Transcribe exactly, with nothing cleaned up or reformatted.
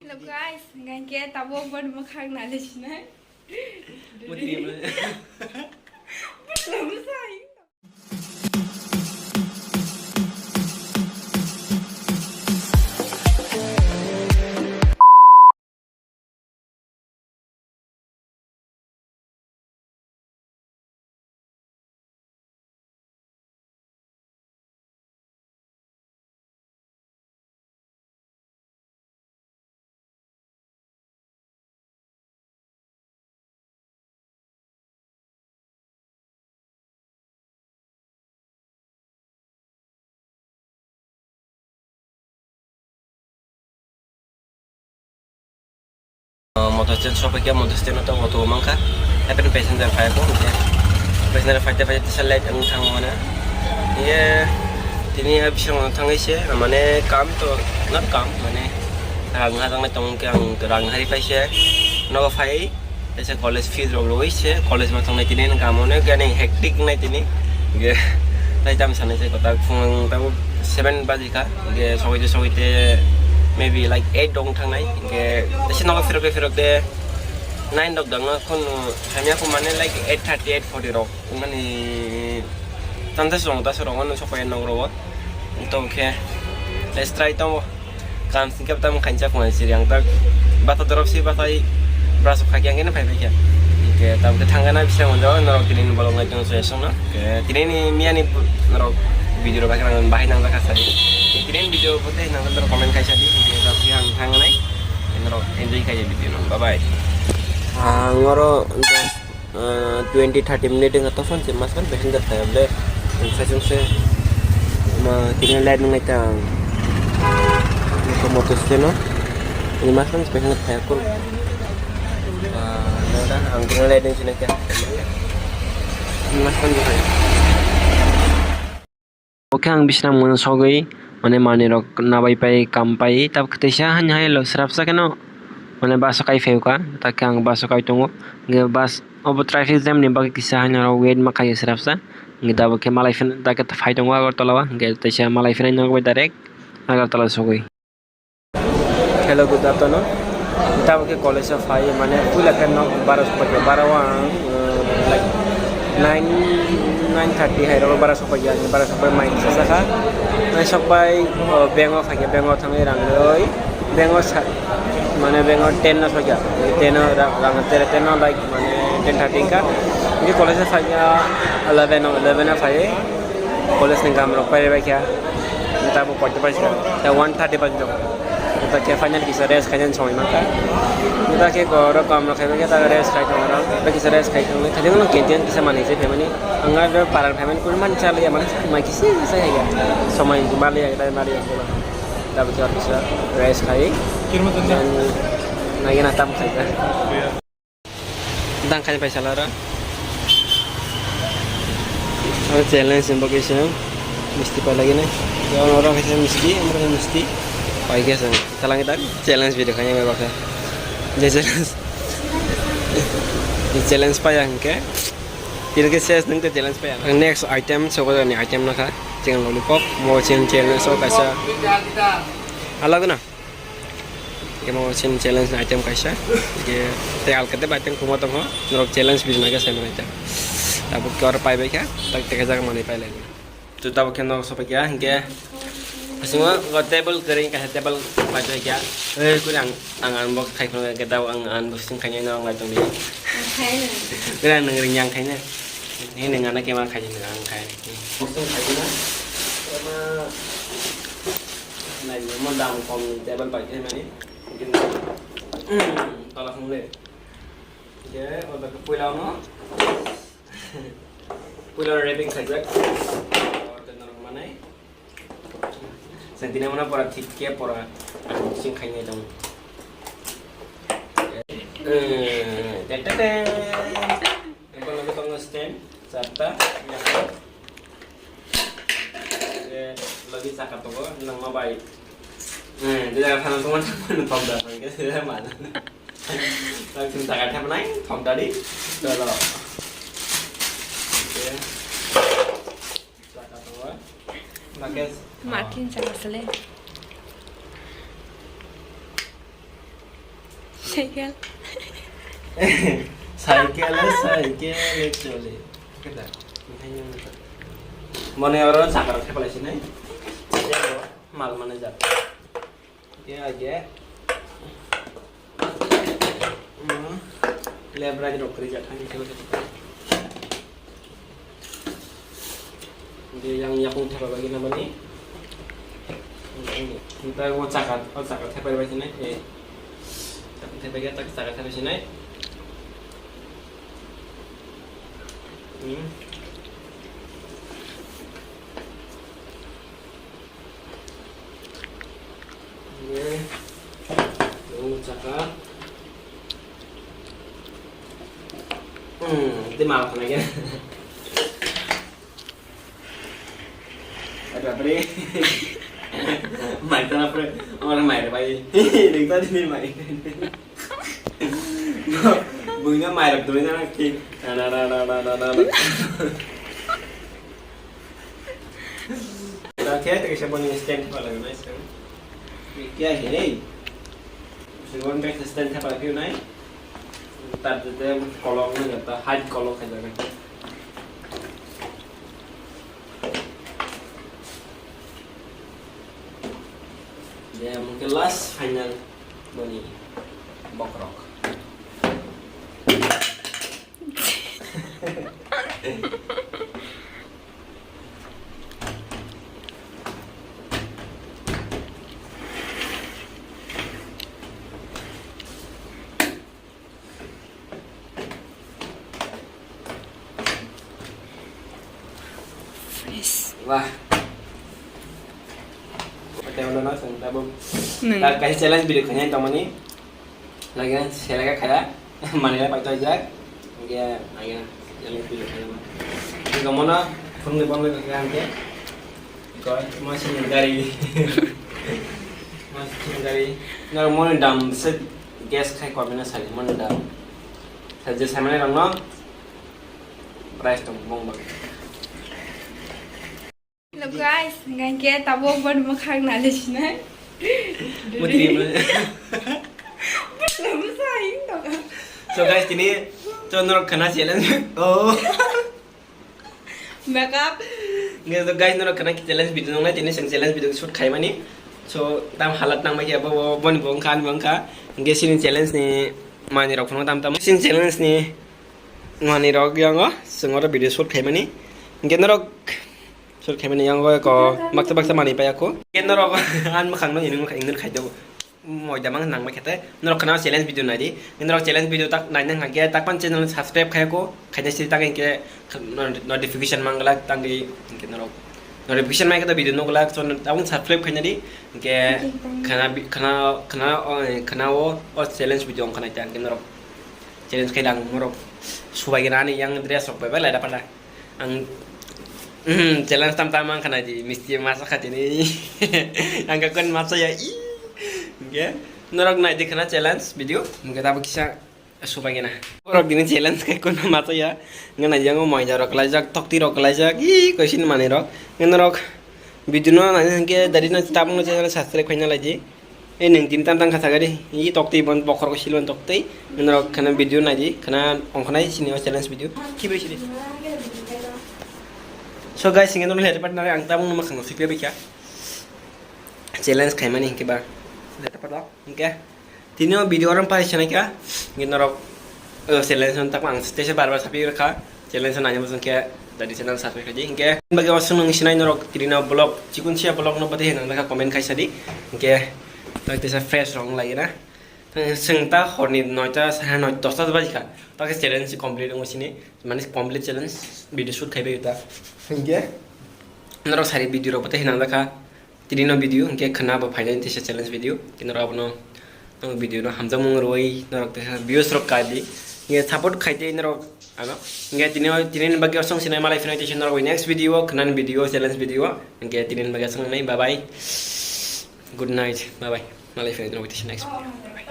Hello guys, hingke tabok boni mwkhang nali sinai. Motor stand sopai khe, motor stand o tongo, auto mankha. Happen passenger phai kho, passenger phaite phaite tesa late wng thango mane. Ye tini a bising thangwi se mane kam to, not kam mane, rang hajaknai tong khe ang rang hari paise nogo phai. Teisa college fees rok rwui se college ma tongnai tini, wngkha amo nw gani hectic wngnai tini. Hingke tai tam sanai se kwtal phung tabuk seven baji kha, hingke sogwi te sogwi te maybe like eight rok wng thangnai, hingke teisa nogo phirok de phirok de nine rok dangno khun hamya khun mane like eight thirty, eight forty rok wngmani chances rok da sorok wngmani sokpai nok rogo. Tongkhe let's try tongo. Kam singkhe tam khainsa phone siri ang tak bata dorop si batai brush kha khe ang khe phai phai khe. Hingke tam khe thangana bising monjo norok tini ni bolong nai tong se song na. Ke tini ni miya ni norok video rok bahai nang kha sadi. Tini ni video bo tei nang norok comment khai sadi. Hingke tak khe ang thangnai. Norok enjoy khai video no. Bye bye. Ang oro Ah, twenty thirty minute wngkha, tokphano se mas phano passenger phai ble. Ang saichung se ma tini light nung naita ang. Nokha motor stand o. Tini mas phano passenger phai kho. Ah, nada ang tini light nung sinai kha. Tini mas phano phai. Oke, ang bisna mung sogwi, mane, manwi rok nabai pai, kam pai, tabuk teisa hani hai lo srapsa kheno, mane, bus o kai phai kha, tak khe ang bus o kai tongo, hingke bus obo traffic jam ni bagwi kisa hani oro wait ma khaio srapsa, hingke tabuk khe malai phano tak khe phai tongo Agartala o, hingke teisa malai phano nokbai direct Agartala sogwi. Hello, good afternoon. Tamo khe college o phai, mane puila khe nok bara sokphaikha, bara o ang, uh, like, nine, nine thirty hai rok bara sokphaikha, bara sokphai mai kisa sakha. Mai sokphai, uh, bank o phaikha, bank o thangwi rang rwui, bank o sa-, mane bank o ten no sokya, ten o ra-, rang tere ten o like, mane ten thirty wngkha. Hingke college o phaikha eleven o, eleven o phai. College ni gam rok pai bai kha. Tamo koita bai kha. Ta one thirty bai jok. Ta khe final kisa rest khaina somoi mankha. Ta khe goro gam rok khai bai kha, ta rest khai tong rok. Ta kisa rest khai tong. Khai tong canteen kisa manwi se phaimani. Ang ar paran phaimani kun man chali ya man. Mai kisi kisa hai ya. Somoi mali ya, ta mali ya. Ta kisa rest khai. Nagi na tam khai ta. Dang khai paisa lara. Aro challenge ni bagwi se misti pai lagi nai. Yang oro kaisa misti, amro kaisa misti. Pai khe se talang tak challenge video khai nai bakha. Je challenge. Je challenge paya hingke. Tini khe ses nung te challenge paya. Ang next item, sokojak ni item nakha. Chicken lollipop, mo chicken challenge o kaisa. Alagna. Emo sin challenge ni item kaisa. Hingke tei alkate bai teng khuma tongo. Norok challenge video naikhe sai manai ta. Tabuk khe oro pai bai kha. Tak teka jaga manwi pai lai. Tu tabuk khe norok sopai kha. Hingke bisingo o table kwrwi kaisa table pai pai kha. Ei kuri ang, ang unbox khai phano hingke tabuk ang unboxing khainai norok nai tongdi. Kuri ang nwng ring yang khainai. Ni nwng ano khe ma khainai nwng ang khai. Unboxing khainai. Nai mo dam kom ni table pai khe mani. Tola phung le. Je, o da puila no. Puila wrapping khaijak. O da norok manai. Sen tine mana pora thik khe pora unboxing khainai tong. Eh, ten ten ten. Eko lagi tong stand, charta. Eh, lagi chaka tongo, nang ma bai. Eh, dia jaga sana tongo, thang mana thok da, thang ke dia mana. Langsung chaka thap nai, thok da di. Dolo. Oke. Chaka tongo. Makin. Makin chaka sele. Cycle. Cycle, cycle, actually. Kita. Mane oro chakar thepalai sinai. Mal mane jak. Oke, oke. Hmm. Left, right rok kri jak thani. Dia yang yakung thepalai lagi namanya. Kita mau chakar, oh chakar thepalai lagi nih. Eh. Chakar thepalai lagi, chakar thepalai sinai. Hmm. Ini. Yang chakar. Hmm, itu malah lagi. Ada apa nih? Mai tanah pre, orang mai apa ini? Dari tadi nih mai. Bunyinya mai rap dulu nih, nanti. Nah, nah, nah. Oke, kita bisa bunyi stand apa lagi, nice kan? Ini kya hai? Bisa bunyi stand apa lagi, nice? Tar jete kolok na jata, high kolok hai jaga. Dia mungkin last final boni bokrok. Fresh. Wah. Hotel lo na sung tabuk. Neng. Tak kasih challenge video kanya tomoni. Lagi na seleka kaya. Mani lai paito jak. Oke, lagi na challenge video kanya. Ini kamu na phone ni phone ni kaya angke. Koi masih gari. Masih gari. Nang mau dam se gas khai kau mina sali mau dam. Saja sama ni rang no. Price tong bong bang. Hello guys, hingke tabuk boni mwkhang nalisinai. Mutri mo. Bwsla mwsai wng tongkha. So guys, tini to norok khana challenge. Oh. Makeup. Nge to guys, norok khana challenge video nongnai, tini seng challenge video shoot khaimani. So tam halat nang bai khe bo, bo, boni bo wngkha, ani bo wngkha. Hingke sini challenge ni mani rok phano tam tam. Sini challenge ni mani rok yango, sengora video shoot khaimani. Hingke norok Sur khaimani yango ko baksa baksa mani paya ko. Ke norok an mwkhang no inung inung khai do. Moida mang nang ma khete. Norok khana challenge video nai di. Norok challenge video tak nai nang ke tak pan channel subscribe khai ko. Khaina si tak ke notification manglak tang di ke norok. Notification mai ke video no glak so tabung subscribe khaina di. Ke khana bi- khana khana o khana o o challenge video khana tang ke norok. Challenge khai lang norok. Subai gana ni yang dress rok bai bai lai da pada. Ang, mhm, challenge tam tam ang khana di, misti masa kha tini. Ang ka kon masa ya, i. Hingke, norok nai di khana challenge video, hingke tabo kisa subai gana. Norok dini challenge kai kon masa ya, hingke nai di ang moida rok laijak, tokti rok laijak, i, koisin mani rok. Hingke norok video no nai hingke dari no tabung no channel subscribe khaina lai di. E neng tini tam tang kha sagari, i tok tei bon bokhorok silon tok tei. Norok khana video nai di, khana ongkhanai sini o challenge video. Kibri sini. So guys, hingke norok letter part nai ang tabung no makhang sikle bikha. Challenge khaimani hingke ba. Letter part hingke. Tini o video ram pai sanai kha. Hingke norok o challenge on tak ang stage bar bar sapi kha. Challenge nai mo sungke dari channel subscribe khaji hingke. Bagi osung nung sinai norok tirina vlog, chikun sia vlog no bade hena naka comment khai sadi. Hingke tak tesa fresh rong lagi na. Seng ta horni noita sare noi dosta baji kha. Tak challenge complete ong sini. Mane complete challenge video shoot khai bai ta. Hingke. Norok sari video rok bade hena naka. Tini no video hingke khana bo phainai tisa challenge video. Khe norok abono, ang video no hamjakmung rwui norok tisa views rok kai di. Hingke support khai tei norok ano. Hingke tini, tini ni bagwi asong sinai malai phinai tisa norok next video, khana ni video, challenge video. Hingke tini ni bagwi asong nai, bye bye. Good night, bye bye. Malai phinai norok tisa next video. Bye bye.